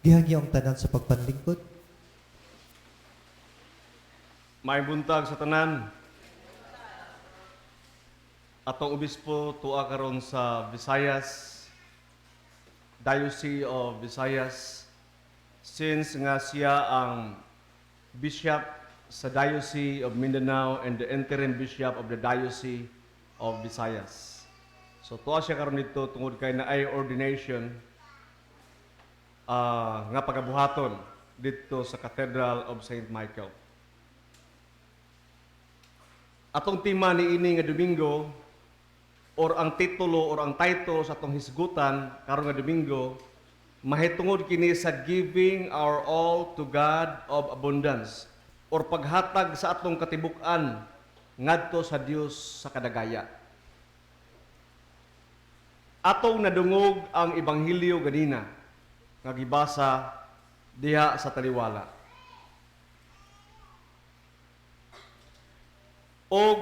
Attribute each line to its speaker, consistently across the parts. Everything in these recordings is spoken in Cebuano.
Speaker 1: Gihangyo ang tanan sa pagpanlingkod.
Speaker 2: May buntag sa tanan. Atong obispo tuwa karon sa Visayas, Diocese of Visayas, since nga siya ang bishop sa Diocese of Mindanao and the interim bishop of the Diocese of Visayas. So tuwa siya karon dito tungod kay naay ordination nga pagabuhaton dito sa Cathedral of St. Michael. Atong tema ni ini nga Domingo or ang titulo or ang title sa atong hisgutan karon nga Domingo mahitungod kini sa giving our all to God of abundance or paghatag sa atong katibuk-an ngadto sa Dios sa kadagaya. Atong nadungog ang ebanghelyo ganina nga gibasa diha sa taliwala. Og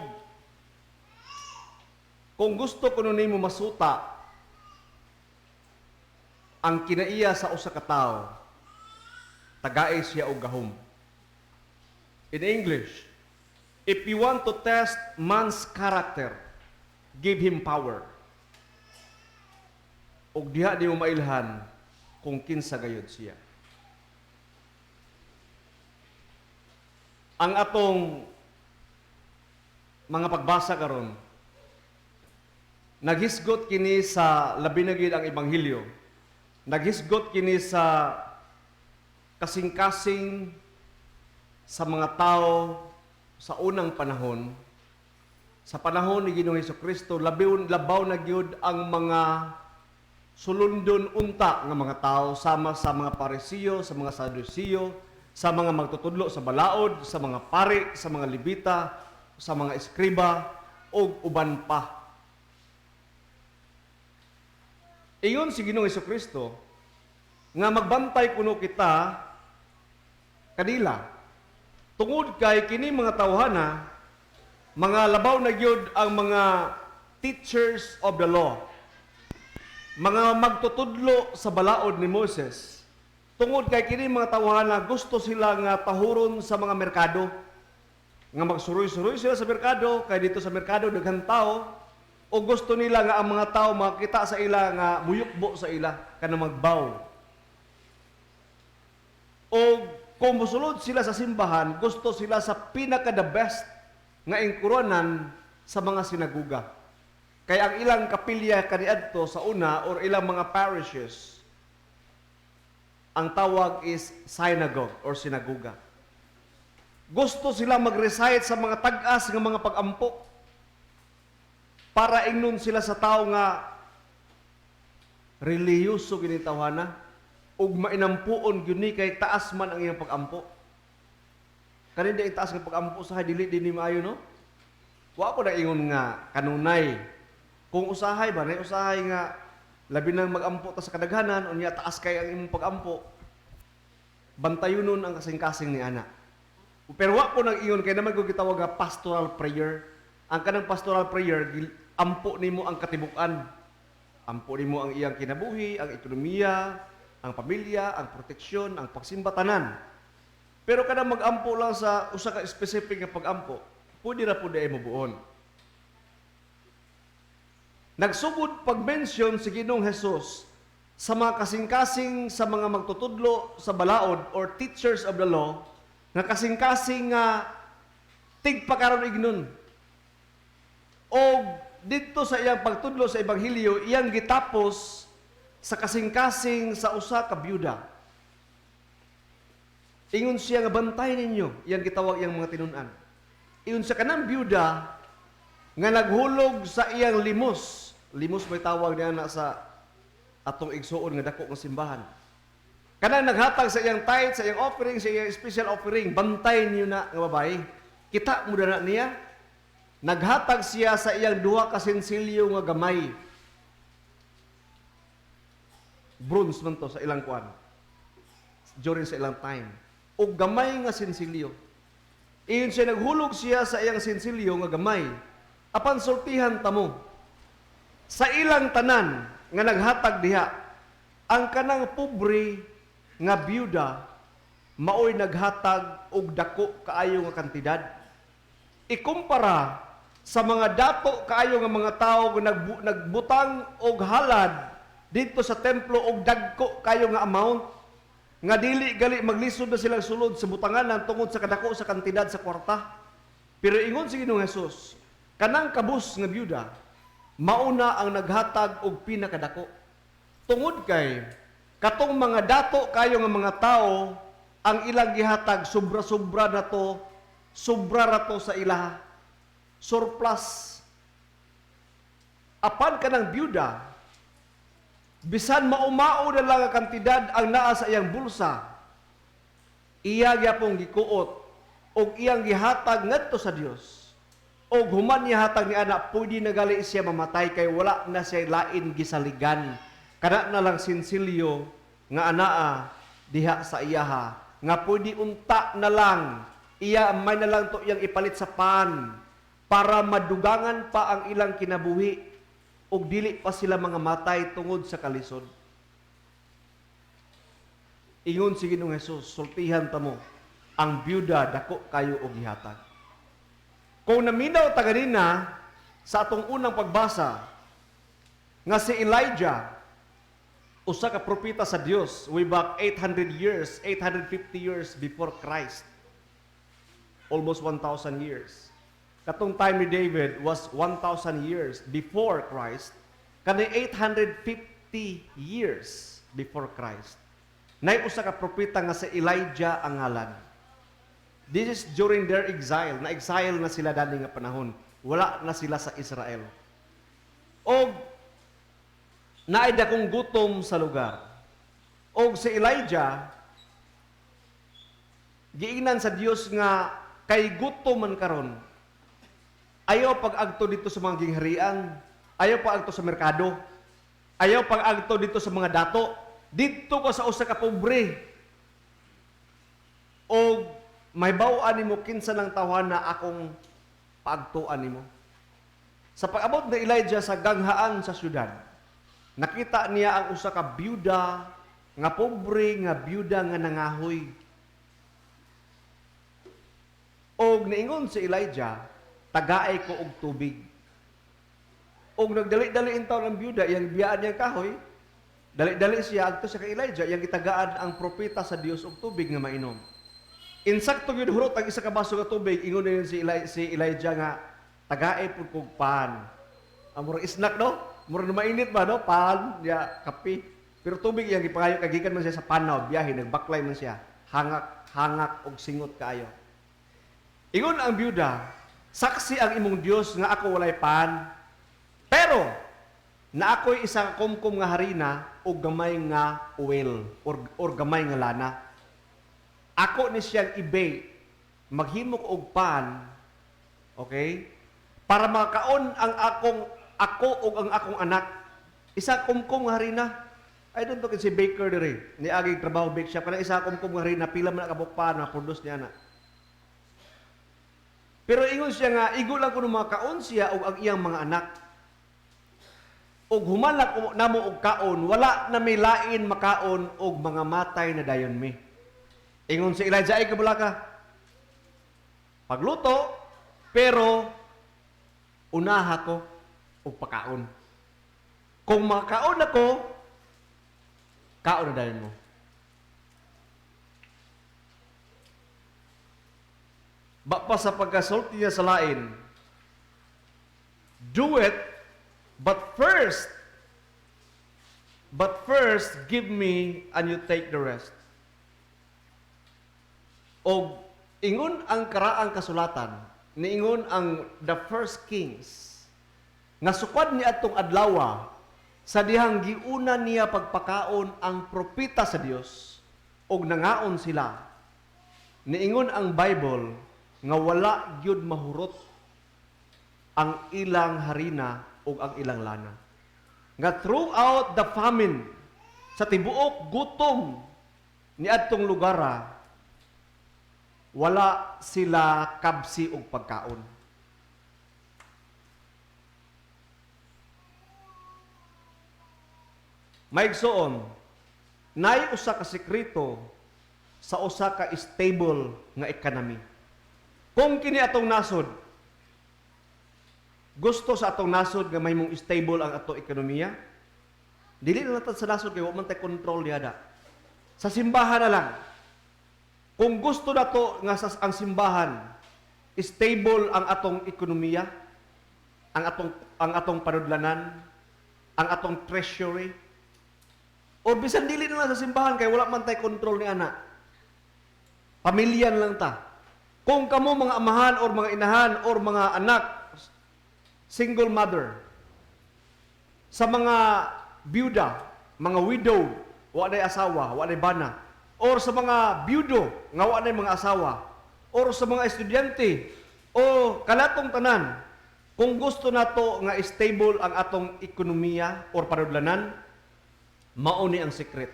Speaker 2: kung gusto kuno nimo masuta ang kinaiya sa usa ka tawo, tagae siya og gahom. In English, if you want to test man's character, give him power. Og diha di mo mailhan kung kinsa gayud siya. Ang atong mga pagbasa karon naghisgot kini sa labi na gid ang ebanghelyo. Naghisgot kini sa kasing-kasing sa mga tao sa unang panahon. Sa panahon ni Ginoong Hesukristo, labiw labaw na gyud ang mga sulundon unta nga mga tao sama sa mga Parisiyo, sa mga Sadusiyo, sa mga magtutudlo sa balaod, sa mga pari, sa mga Levita, sa mga eskriba ug uban pa. Ingon si Ginoong Hesukristo nga magbantay kuno kita kanila tungod kay kini mga tawhana mga labaw na gyud ang mga teachers of the law, mga magtutudlo sa balaod ni Moses, tungod kay kini mga tawhana gusto sila nga tahuron sa mga merkado, nga magsuroy-suroy sila sa merkado kay dito sa merkado daghan tao, o gusto nila nga ang mga tao makita sa ila nga muyukbo sa ila kanang magbaw. O kung mosulod sila sa simbahan, gusto sila sa pinaka the best nga ingkuranan sa mga sinaguga. Kay ang ilang kapilya kaniadto sa una or ilang mga parishes, ang tawag is synagogue or sinaguga. Gusto sila mag-recite sa mga tag-as nga mga pag-ampo para ingnon sila sa tao nga relihiyoso kini tawhana ug mainampuon gyud ni kay taas man ang iyang pag-ampo. Kani di taas nga pag-ampo sa dili din ni maayo, no? Wa ko na ingon nga kanunay. Kung usahay ba, nay usahay nga labi nang mag-ampo ta sa kadaghanan, unya taas kay ang imong pag-ampo. Bantayon nun ang kasing-kasing ni ana. Pero wa ko nang ingon kay naman ko gitawag nga pastoral prayer. Ang kanang pastoral prayer, ampo nimo ang katibuk-an. Ampo nimo ang iyang kinabuhi, ang ekonomiya, ang pamilya, ang proteksyon, ang pagsimba, tanan. Pero kanang mag-ampo lang sa usa ka specific nga pag-ampo, pwede ra pud ay mobuon. Nagsugod pag-mention si Ginoong Jesus sa mga kasing-kasing sa mga magtutudlo sa balaod or teachers of the law nga kasing-kasing nga tigpakaron ignon. O didto sa iyang pagtudlo sa ebanghelyo, iyang gitapos sa kasing-kasing sa usa ka byuda. Ingon siya nga bantay ninyo, iyang gitawag iyang mga tinun-an. Ingon siya kanang byuda nga naghulog sa iyang limos. Limos may tawag niya na sa atong igsuon nga dako nga simbahan. Kanang naghatag sa iyang tithe, sa iyang offering, sa iyang special offering, bantay niyo na nga babae. Kita mo na niya. Naghatag siya sa iyang duha ka sensilyo nga gamay. Bronze man to sa ilang kuan. During sa ilang time. O gamay nga sensilyo. Iyon siya, naghulog siya sa iyang sensilyo nga gamay. Apan sultihan tamo. Sa ilang tanan nga naghatag diha, ang kanang pobre nga byuda maoy naghatag og dako kaayo nga kantidad. Ikumpara sa mga dato kaayo nga mga tawo nga nagbutang og halad didto sa templo og dagko kaayo nga amount nga dili gali maglisod na silang sulod sa butanganan tungod sa kadako sa kantidad sa kwarta. Pero ingon si Ginoong Hesus, kanang kabus nga byuda mauna ang naghatag og pinakadako. Tungod kay katong mga dato kayo nga mga tao, ang ilang gihatag sobra-sobra na to, sobra ra to sa ilaha. Surplus. Apan kanang byuda, bisan maumao na lang ang kantidad ang naa sa iyang bulsa, iya gyapong gikuot og iyang gihatag ngadto sa Dios. Og human niya hatag ni ana, pwede na gali siya mamatay kay wala na siya lain gisaligan. Kana na lang sinsilyo nga anaa diha sa iyaha, nga pwede unta na lang iya may na lang to iyang ipalit sa pan para madugangan pa ang ilang kinabuhi ug dili pa sila mga matay tungod sa kalisod. Ingon si Ginoong Hesus, sultihan ta mo, ang byuda dako kayo og gihatag. Kung naminaw ta ganina sa atong unang pagbasa nga si Elijah, usa ka propeta sa Dios way back 800 years, 850 years before Christ. Almost 1,000 years. Katong time ni David was 1,000 years before Christ. Kani 850 years before Christ. Nay usa ka propeta nga si Elijah ang ngalan. This is during their exile. Na-exile na sila dani nga panahon. Wala na sila sa Israel. Og naay dakong gutom sa lugar. Og si Elijah, giingnan sa Dios nga kay gutom man karon. Ayaw pag-agto dito sa mga gingharian. Ayaw pag-agto sa merkado. Ayaw pag-agto dito sa mga dato. Dito ka sa usa ka pobre. Og may bawaan nimo kinsa ng tawhana akong paagtuan nimo. Sa pag-abot ni Elijah sa ganghaan sa syudad, nakita niya ang usa ka byuda nga pobre nga byuda nga nangahoy. Og niingon si Elijah, "Tagaay ko og tubig." Og nagdali-dali intawn ang byuda, iyang biyaan niyang kahoy, dali-dali siya adto sa kay Elijah, iyang gitagaan ang propeta sa Dios og tubig nga mainom. Insakto gyud hurot ang isa ka baso nga tubig, ingon na yun si Elijah nga tagae pud kog pan. Ang murag snack, no? Murag na mainit ba, no? Pan, ya, kape. Pero tubig iyang gipangayo kay gikan man siya sa panaw, biyahe, nagbaklay man siya. Hangak, hangak og singot kaayo. Ingon ang byuda, "Saksi ang imong Dios nga ako walay pan. Pero na ako'y isa ka kumkum nga harina o gamay nga oil or gamay nga lana. Ako ni siyang i-bake, maghimo ko og pan, okay? Para makaon ang akong ako ug ang akong anak." Isa kumkum nga harina. I don't know si baker dire. Ni aging trabaho bake shop kana isa kumkum nga harina, pila man ka pan na produce niya na. Pero ingon siya nga igo lang kuno makaon siya ug ang iyang mga anak. Ug human na namo og kaon, wala na may lain makaon og mga matay na dayon mi. Ingon si Elijah, "Ay kabula ka. Pagluto, pero unaha ko og pakaon. Kung makaon ako, kaon na dayon mo." Ba pa sa pagkasulti niya sa lain, "Do it, but first give me and you take the rest." Og ingon ang karaang kasulatan, niingon ang the First Kings, nga sukad ni atong adlawa, sa dihang giuna niya pagpakaon ang propeta sa Dios, og nangaon sila, niingon ang Bible nga wala gyud mahurot ang ilang harina ug ang ilang lana. Nga throughout the famine, sa tibuok gutom ni adtong lugara, wala sila kabsi og pagkaon. Maigsoon, Naay usa ka sekreto sa usa ka stable nga economy. Kung kini atong nasod, gusto sa atong nasod nga mahimong stable ang atong ekonomiya, dili na lang sa nasod kay wa man tay control diha. Sa simbahan na lang. Kung gusto nato nga sa ang simbahan stable ang atong ekonomiya, ang atong panudlanan, ang atong treasury, o bisan dili na lang sa simbahan kay wala man tay control ni ana. Pamilya na lang ta. Kung kamo mga amahan or mga inahan or mga anak, single mother, sa mga byuda, mga widow, wa nay asawa, wa nay bana, or sa mga byudo nga wa nay mga asawa, or sa mga estudyante, o kanatong tanan, kung gusto nato nga stable ang atong ekonomiya or panudlanan, mao ni ang secret.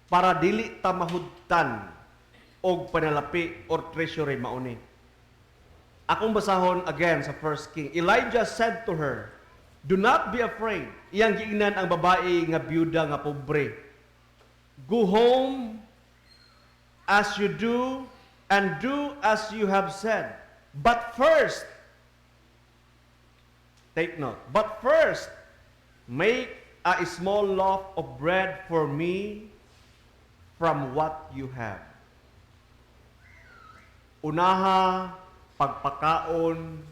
Speaker 2: Para dili ta mahudtan og panalapi or treasury, mao ni. Akong basahon again sa First King. Elijah said to her, "Do not be afraid." Iyang giingnan ang babae nga byuda nga pobre. "Go home as you do and do as you have said. But first," take note, "but first, make a small loaf of bread for me from what you have." Unaha pagpakaon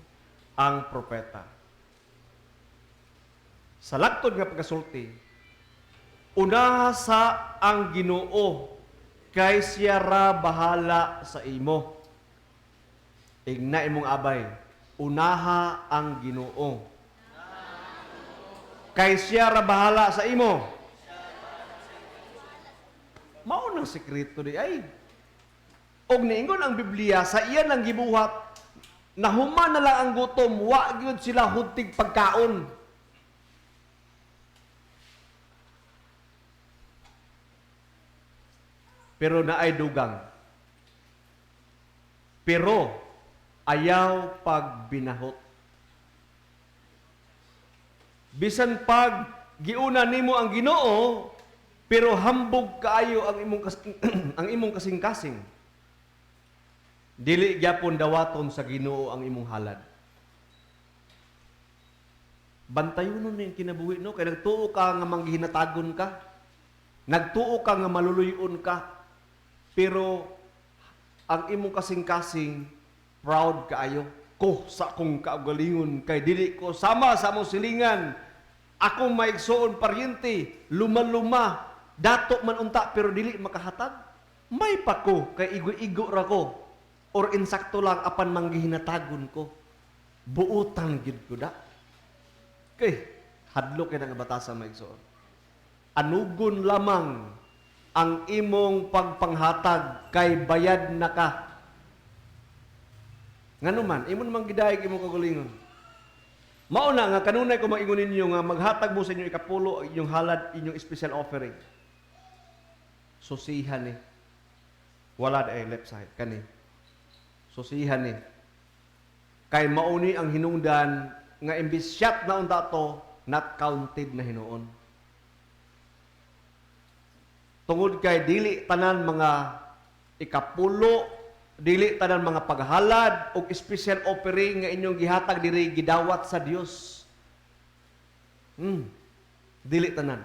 Speaker 2: ang propeta. Sa laktod nga pagkasulti, unaha sa ang Ginoo kay siya ra bahala sa imo. Ingna imong abay, unaha ang Ginoo. Kay siya ra bahala sa imo. Mao nang sekreto di ay. Og niingon ang Biblia sa iya nang gibuhat, nahuman na lang ang gutom, wa gyud sila hudtig pagkaon. Pero naay dugang. Pero ayaw pagbinahot. Bisan pag giuna nimo ang Ginoo, pero hambog kaayo ang imong kasing-kasing. Dili gyapon dawaton sa Ginoo ang imong halad. Bantayonon ni ang kinabuhi, no, kay nagtuo ka nga manggihinatagon ka. Nagtuo ka nga maluluyon ka. Pero ang imong kasing-kasing proud kaayo ko sa akong kaugalingon kay dili ko sama sa among silingan. Akong maigsoon paryente, luma-luma, dato man unta pero dili makahatag. May pa ko kay igo-igo ra ko or insakto lang apan manggihinatagon ko. Buutan gid ko da. Kay hadlok kay nga batasa, maigsoon. Anugon lamang ang imong pagpanghatag kay bayad na ka. Ngano man, imo namang gidayeg imong kaugalingon. Mao na nga kanunay ko maingon ninyo nga maghatag mo sa inyong ikapulo, inyong halad, inyong special offering. Susihan ni. Wala ay left side kani. Susihan ni. Kay mauni ang hinungdan nga imbis shot na unta to, not counted na hinuon. Tungod kay dili tanan mga ikapulo, dili tanan mga paghalad og special offering nga inyong gihatag diri gidawat sa Dios. Dili tanan.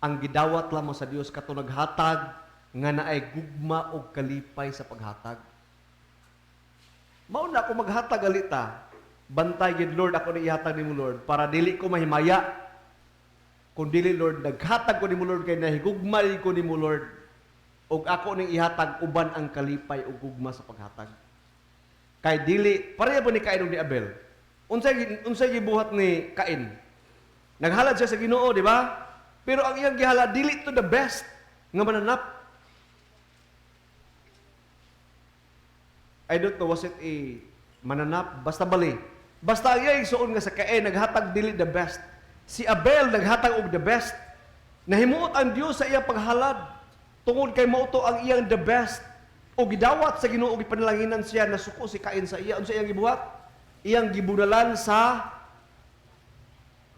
Speaker 2: Ang gidawat lamang sa Dios kato naghatag nga naay gugma og kalipay sa paghatag. Mao na ako maghatag alita. Bantay gid, Lord, ako ni ihatag nimo, Lord, para dili ko mahimaya. Kung dili, Lord, naghatag ko nimo, Lord, kay nahigugma ko nimo, Lord. Og ako ning ihatag uban ang kalipay ug gugma sa paghatag. Kay dili pareha ba ni Cain ug ni Abel? Unsay gibuhat ni Cain? Naghalad siya sa Ginoo, di ba? Pero ang iyang gihalad dili to the best nga mananap. I don't know, was it a mananap? Basta bali. Basta ang iyang igsuon nga sa Cain naghatag dili the best. Si Abel naghatag og the best. Nahimuot ang Dios sa iyang paghalad tungod kay mao to ang iyang the best. O gidawat sa Ginoo, gipanalanginan siya, nasuko si Cain sa iya. Unsa iyang gibuhat? Iyang gibunalan sa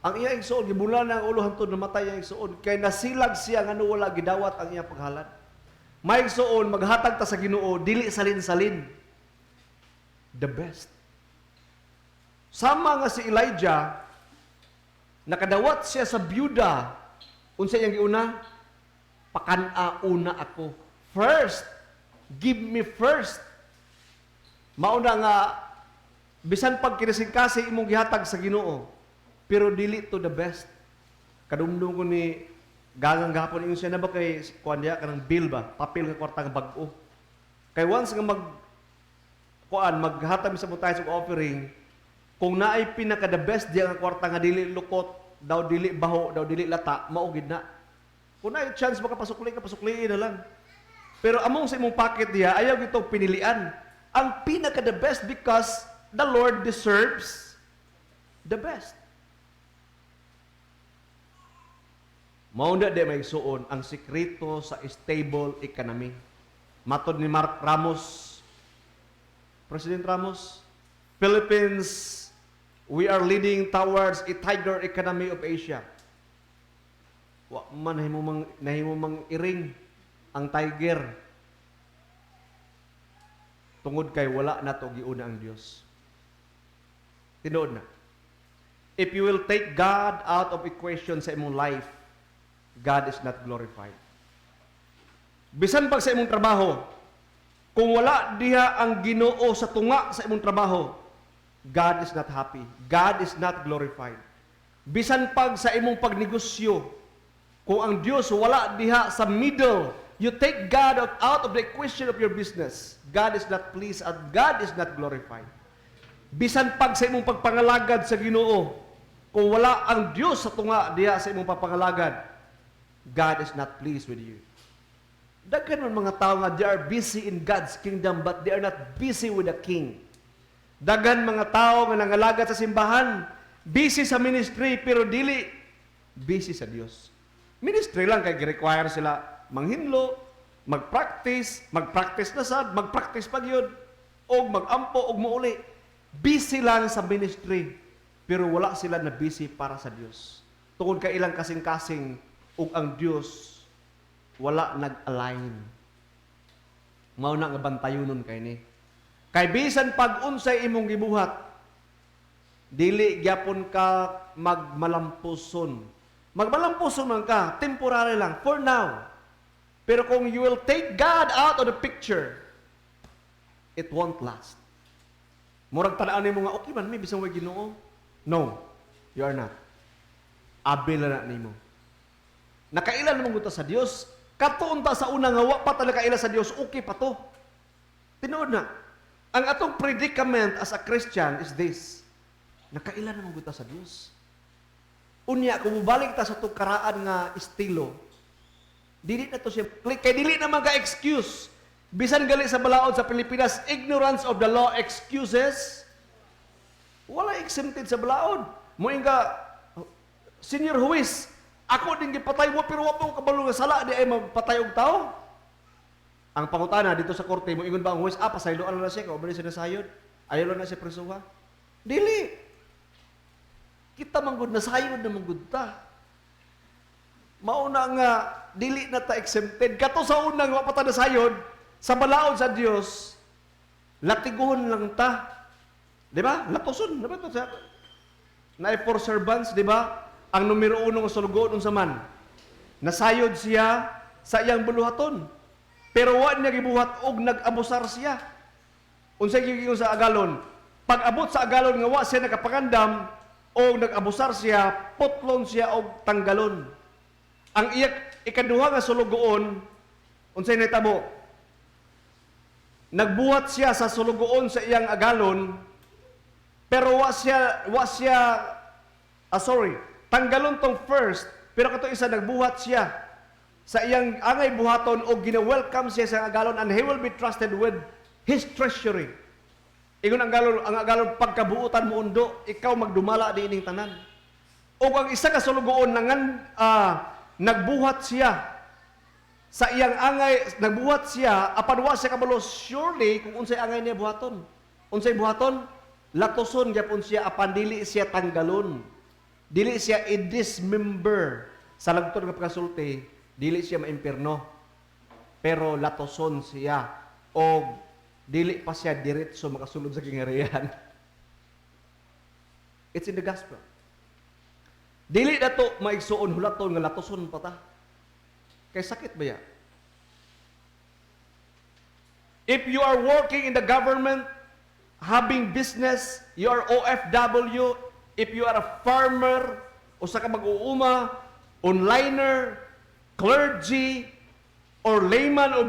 Speaker 2: Ang iya igsuon gibula na ang ulo hantod namatay ang igsuon kay nasilag siya ngano wala gidawat ang iya paghalad. May igsuon, maghatag ta sa Ginoo dili salin-salin. The best. Sama nga si Elijah, nakadawat siya sa byuda. Unsa iyang giuna? "Pakan-a una ako. First, give me first." Mauna nga bisan pag kinasing-kasing imong gihatag sa Ginoo, pero dili to the best. Kadumdum ko ni gagang gahapon, ingon siya na ba kay kuan diya kanang bill ba, papel nga kwarta nga bag-o. Kay once nga mag kuan, maghatag sa mo tayo sa offering, kung naay pinaka the best diya nga kwarta nga dili lukot, daw dili baho, daw dili lata, mao gid na. Kung naay chance makapasukli ka, pasukliin na lang. Pero among sa imong pocket diya, ayaw gito pinilian. Ang pinaka the best because the Lord deserves the best. Mao na di, mga igsuon, ang sikreto sa stable economy. Matod ni Mark Ramos, President Ramos, Philippines, we are leading towards a tiger economy of Asia. Wa man nahimo mang iring ang tiger. Tungod kay wala nato giuna ang Dios. Tinuod na. If you will take God out of equation sa imong life, God is not glorified. Bisan pag sa imong trabaho, kung wala diha ang Ginoo sa tunga sa imong trabaho, God is not happy. God is not glorified. Bisan pag sa imong pagnegosyo, kung ang Dios wala diha sa middle, you take God out of the equation of your business, God is not pleased and God is not glorified. Bisan pag sa imong pagpangalagad sa Ginoo, kung wala ang Dios sa tunga diha sa imong pagpangalagad, God is not pleased with you. Daghan man mga tao nga they are busy in God's kingdom but they are not busy with the King. Daghan mga tao nga nangalagad sa simbahan, busy sa ministry pero dili busy sa Dios. Ministry lang kay gi-require sila manghinlo, mag-practice, mag-practice na sad, mag-practice pa gyud, og mag-ampo og muuli. Busy lang sa ministry pero wala sila na busy para sa Dios. Tungod kay ilang kasing-kasing ug ang Dios wala nag-align. Mao na nga bantayunon kay ni. Kay bisan pag unsay imong gibuhat, dili gyapon ka magmalampuson. Magmalampuson man ka, temporary lang, for now. Pero kung you will take God out of the picture, it won't last. Murag tan-aw nimo nga okay man may bisan way Ginoo. No, you are not. Abil na nimo. Nakaila naman ta sa Dios. Kato unta sa una nga wa pa ta nakaila sa Dios, okay pa to. Tinuod na. Ang atong predicament as a Christian is this. Nakaila naman ta sa Dios. Unya, kung mubalik ta sa atong karaan nga estilo, dili na to siya, kay dili na ka excuse. Bisan gali sa balaod sa Pilipinas, ignorance of the law excuses, wala exempted sa balaod. Moingon ka, "Senior Huwes, ako din gipatay mo pero wa pa ko kabalo nga sala di ay magpatay og tao." Ang pangutana dito sa korte, mo ingon ba ang huwes, "Ah, pasayloan na siya, kay wa siya nasayod. Ayaw na siya presuha"? Dili. Kita man gud nasayod na man gud ta. Mauna nga dili na ta exempted. Kato sa unang wa pa ta nasayod, sa balaod sa Dios, latiguhon lang ta. Di ba? Latuson. Di ba ito? Naay four servants, di ba? Ang numero uno nga sulugoon, unsa man? Nasayod siya sa iyang buluhaton. Pero wa niya gibuhat og nag-abusar siya. Unsay giingon sa agalon? Pag abot sa agalon nga wa siya nakapangandam og nag-abusar siya, putlon siya og tanggalon. Ang iyak ikaduha nga sulugoon, unsay nahitabo? Nagbuhat siya sa sulugoon sa iyang agalon, pero wa siya, ah, sorry, tanggalon tong first, pero kato isa, nagbuhat siya sa iyang angay buhaton o gina-welcome siya sa agalon and he will be trusted with his treasury. Ingon ang agalon, "Pagkabuutan mo undo, ikaw magdumala di ining tanan." O ang isa ka sulugoon nangan nagbuhat siya sa iyang angay, nagbuhat siya apan wa siya kabalo surely kung unsay angay niya buhaton. Unsay buhaton? Latuson gyapon siya apan dili siya tanggalon. Dili siya i-dismember sa lagton nga pagkasulti, dili siya maimpirno. Pero latoson siya o dili pa siya diretso makasulod sa kingarian. It's in the gospel. Dili na to maigsuon hulaton nga latoson pa ta. Kay sakit ba ya? If you are working in the government, having business, you are OFW, if you are a farmer, usa ka mag-uuma, onliner, clergy, or layman o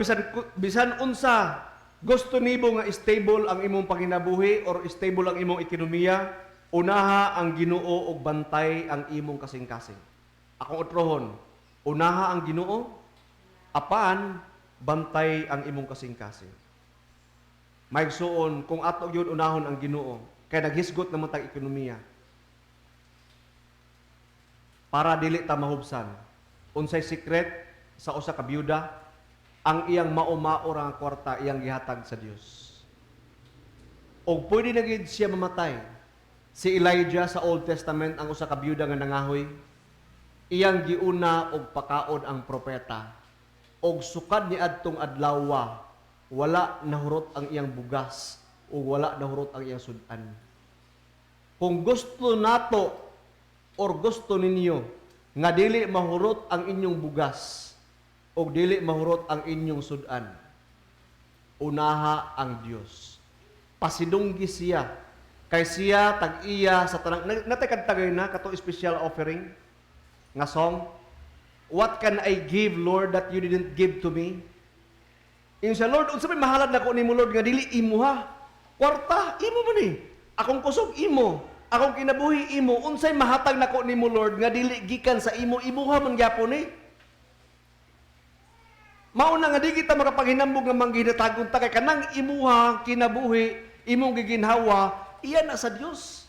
Speaker 2: bisan unsa, gusto nimo nga stable ang imong panginabuhi or stable ang imong ekonomiya, unaha ang Ginoo og bantay ang imong kasing-kasing. Akong utrohon, unaha ang Ginoo, apan bantay ang imong kasing-kasing. Maigsuon, kung ato gyud unahon ang Ginoo, kay naghisgot naman tag ekonomiya. Para dili ta mahubsan. Unsay secret sa usa ka byuda? Ang iyang mao-mao ra nga kwarta iyang gihatag sa Dios. Og pwede na gid siya mamatay. Si Elijah sa Old Testament, ang usa ka byuda nga nangahoy, iyang giuna og pakaon ang propeta. Og sukad ni adtong adlaw, wala nahurot ang iyang bugas o wala nahurot ang iyang sudan. Kung gusto nato or gusto ninyo nga dili mahurot ang inyong bugas o dili mahurot ang inyong sudan, unaha ang Dios. Pasidunggi siya kay siya tag-iya sa tanang. Natay kadtagay na kato special offering nga song, "What can I give, Lord, that you didn't give to me?" Ingon siya, "Lord, unsa may mahalad nako nimo, Lord, nga dili imuha? Kwarta, imo man ni. Akong kusog, imo. Akong kinabuhi, imo. Unsay mahatag nako nimo, Lord, nga dili gikan sa imo? Imuha man gyapon ni." Mao na nga di kita makapaghinambog nga mangginatagon ta kay kanang imuha kinabuhi, imong giginhawa, iya na sa Dios.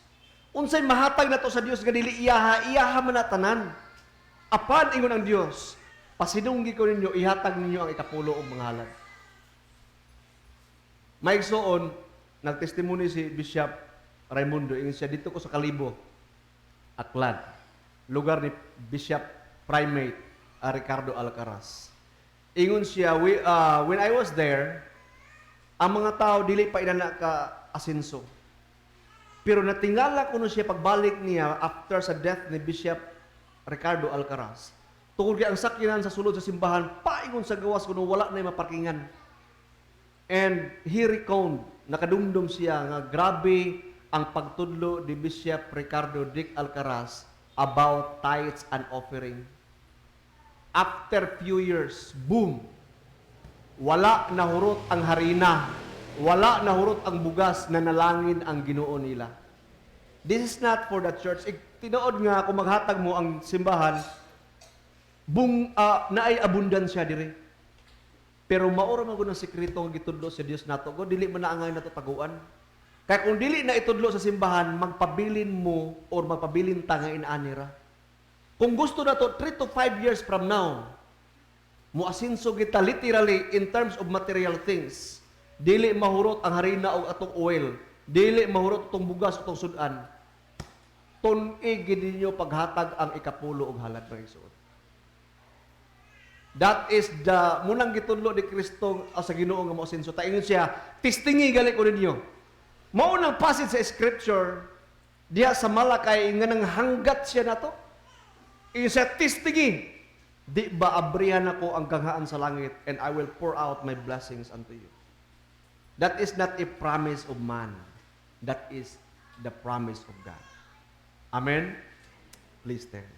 Speaker 2: Unsay mahatag nato sa Dios nga dili iyaha? Iyaha man na tanan. Apan ingon ang Dios, "Pasidunggi ko ninyo, ihatag ninyo ang ikapulo og mga halad." Maigsuon, nagtestimony si Bishop Raimundo, ingon siya, dito ko sa Kalibo, Aklan, lugar ni Bishop Primate Ricardo Alcaraz. Ingon siya, when I was there, ang mga tao dili pa inana ka asenso. Pero natingala kuno siya pagbalik niya after sa death ni Bishop Ricardo Alcaraz. Tungod kay ang sakyanan sa sulod sa simbahan, paingon sa gawas kuno wala na maparkingan. And he reckoned, nakadumdum siya nga grabe ang pagtudlo ni Bishop Ricardo Dick Alcaraz about tithes and offering. After few years, boom! Wala nahurot ang harina, wala nahurot ang bugas na nalangin ang Ginoo nila. This is not for the church. Tinuod nga kung maghatag mo ang simbahan, bung naay abundansya diri. Pero maura man gud ang sekreto nga gitudlo sa Dios nato. Go dili man na angay nato taguan. Kaya kung dili na itudlo sa simbahan, magpabilin mo or magpabilin ta nga inaani ra. Kung gusto nato 3 to 5 years from now, muasinso kita literally in terms of material things. Dili mahurot ang harina o atong oil. Dili mahurot atong bugas, atong sudan. Tun-i gid ninyo paghatag ang ikapulo og halad, mga igsoon. That is the munang gitudlo ni Kristo sa Ginoo nga moasenso. Ta ingon siya, "Testingi gali ko ninyo." Mao nang passage sa scripture diha sa Malakay nga nang hanggat siya nato. Ingon siya, "Testingi. Di ba abrihan ako ang ganghaan sa langit and I will pour out my blessings unto you." That is not a promise of man. That is the promise of God. Amen? Please stand.